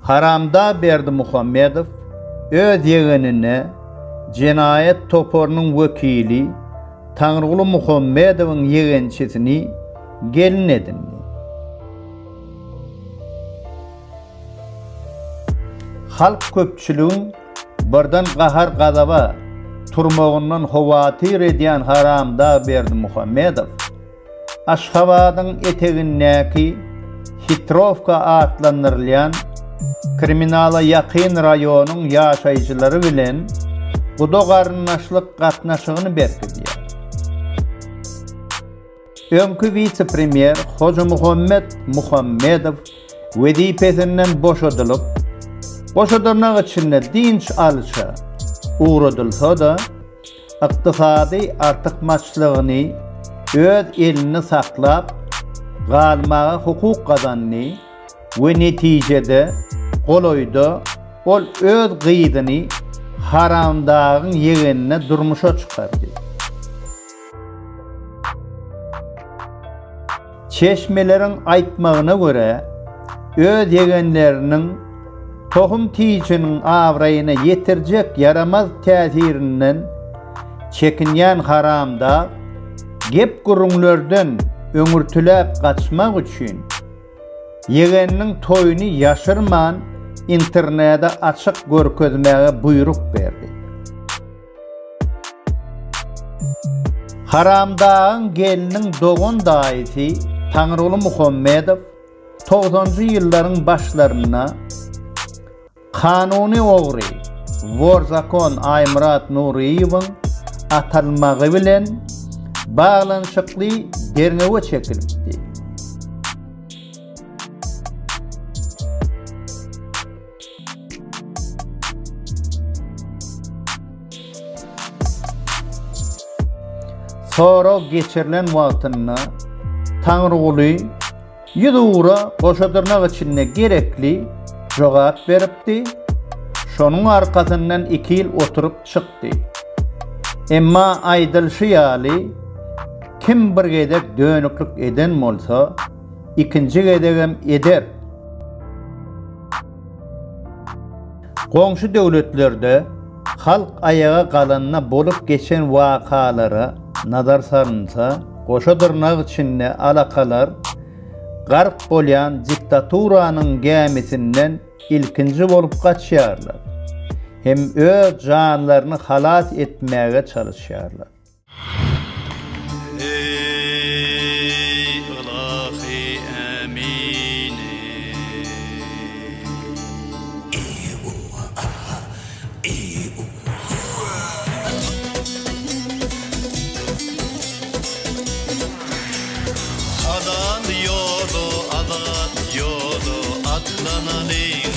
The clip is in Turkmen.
Haramdag Berdimuhamedow öz ýegenine jenaýat toparynyň wekili Taňryguly Muhammedowyň ýegençisini gelin edindi. Halk köpçüligiň birden gahar-gazaba turmagyndan howatyr edýän Haramdag Berdimuhamedow Aşgabadyň etegindäki Hitrowka atlandyrylýan kriminala ýakyn raýonyň ýaşaýjylary bilen guda-garyndaşlyk gatnaşygyny berkidýär. Öňki wise-premýer Hojamuhammet Muhammedow wezipesinden boşadylyp, goşadyrnak içinde dynç alşa ugradylsa-da, ykdysady artykmaçlygyny öz elinde saklap galmaga hukuk gazandy we netijede golaýda ol öz gyzyny Haramdagyň ýegenine durmuşa çykardy. Çeşmeleriň aýtmagyna görä, öz ýegenleriniň tohum tiýjiniň abraýyna ýetirjek ýaramaz täsirinden çekinýän Haramdag gep-gürrüňlerden öňürtiläp gaçmak üçin, ýegeniniň toýuny ýaşyrman internede açyk görkezmäge buýruk berdi. Haramdagyň gelniň dogan daýysy Taňryguly Muhammedow togsanjy ýyllaryň başlarynda kanuny ogry, wor zakon Aýmyrat Nuryýewiň atylmagy bilen baglanyşykly derňewe çekilipdi. Sorag geçirilen wagtynda Taňryguly ýüzugra goşa dyrnak içinde gerekli jogap beripdi, şonuň arkasyndan iki ýyl oturyp çykdy. Emma aýdylyşy ýaly, kim bir gezek dönüklik eden bolsa, ikinji gezegem eder. Goňşy döwletlerde halk aýaga galanda bolup geçen wakalara nazar salynsa, goşa dyrnak içinde alakalar gark bolýan diktaturanyň gämisinden ilkinji bolup gaçýarlar hem öz janlaryny halas etmäge çalyşýarlar. Eý ylahy ämini. Halal ýola azat ýola atlanaly.